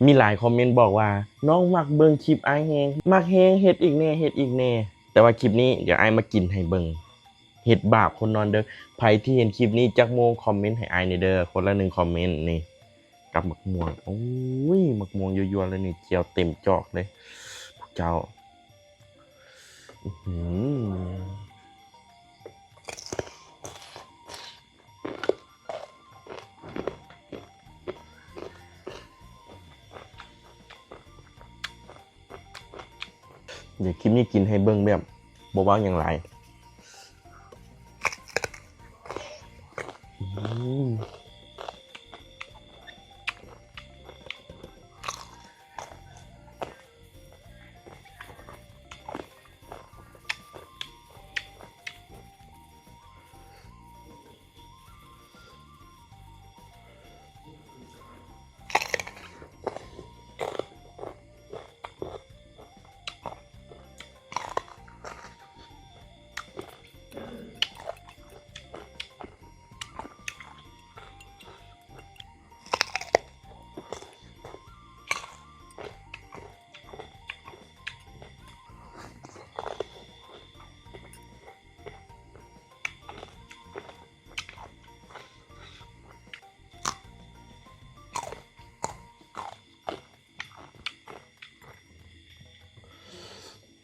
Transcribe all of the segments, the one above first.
ມີຫຼາຍຄອມເມັນບອກວ່າ ນ້ອງມັກເບິ່ງຄລິບອ້າຍແຮງ ມັກແຮງ ເຮັດອີກແດ່ ເຮັດອີກແດ່. ແຕ່ວ່າຄລິບນີ້ ດຽວອ້າຍມາກິນໃຫ້ເບິ່ງ. ເຮັດບາບຄົນນອນເດີ້. ໃຜທີ່ເຫັນຄລິບນີ້ຈັກໂມງ ຄອມເມັນໃຫ້ອ້າຍແດ່ເດີ້. ຄົນລະໜຶ່ງຄອມເມັນນີ້. ກັບໝາກມ່ວງ. ໂອ້ຍ ໝາກມ່ວງຍົວໆເລີຍນີ້ ຈຽວເຕັມຈອກເລີຍ ພວກເຈົ້າ. ອືຫື. ດຽວຄລິບນີ້ກິນໃຫ້ເບິ່ງແບບບໍ່ເວົ້າຫຍັງຫຼາຍ. ອືມ.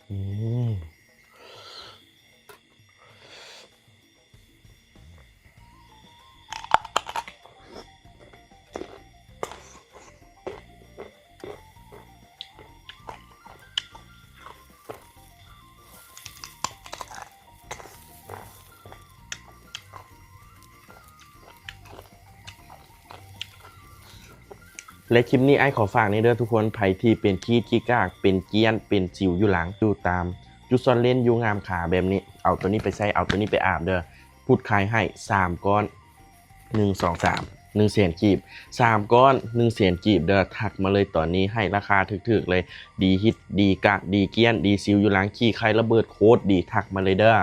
ອືມ. ແລະ ຄລິບນີ້ອ້າຍຂໍຝາກນີ້ເດີ້ທຸກຄົນ, ໃຜທີ່ເປັນຂີ້ອິດຂີ້ກາກ ເປັນກ້ຽນ ເປັນສິວຢູ່ຫຼັງ ຢູ່ຕາມຈຸດຊ່ອນເລັ້ນ ຢູ່ງາມຂາແບບນີ້ ເອົາໂຕນີ້ໄປໃຊ້ ເອົາໂຕນີ້ໄປອາບເດີ້. ພຸດຂາຍໃຫ້ສາມກ້ອນ ໜຶ່ງ ສອງ ສາມ ໜຶ່ງແສນກີບ ສາມກ້ອນ ໜຶ່ງແສນກີບເດີ້. ທັກມາເລີຍຕອນນີ້ ໃຫ້ລາຄາຖືກໆເລີຍ. ດີຮີດ ດີກາກ ດີກ້ຽນ ດີສິວຢູ່ຫຼັງ ຂີ້ໄຂ່ລະເບີດ ໂຄດດີ. ທັກມາເລີຍເດີ້.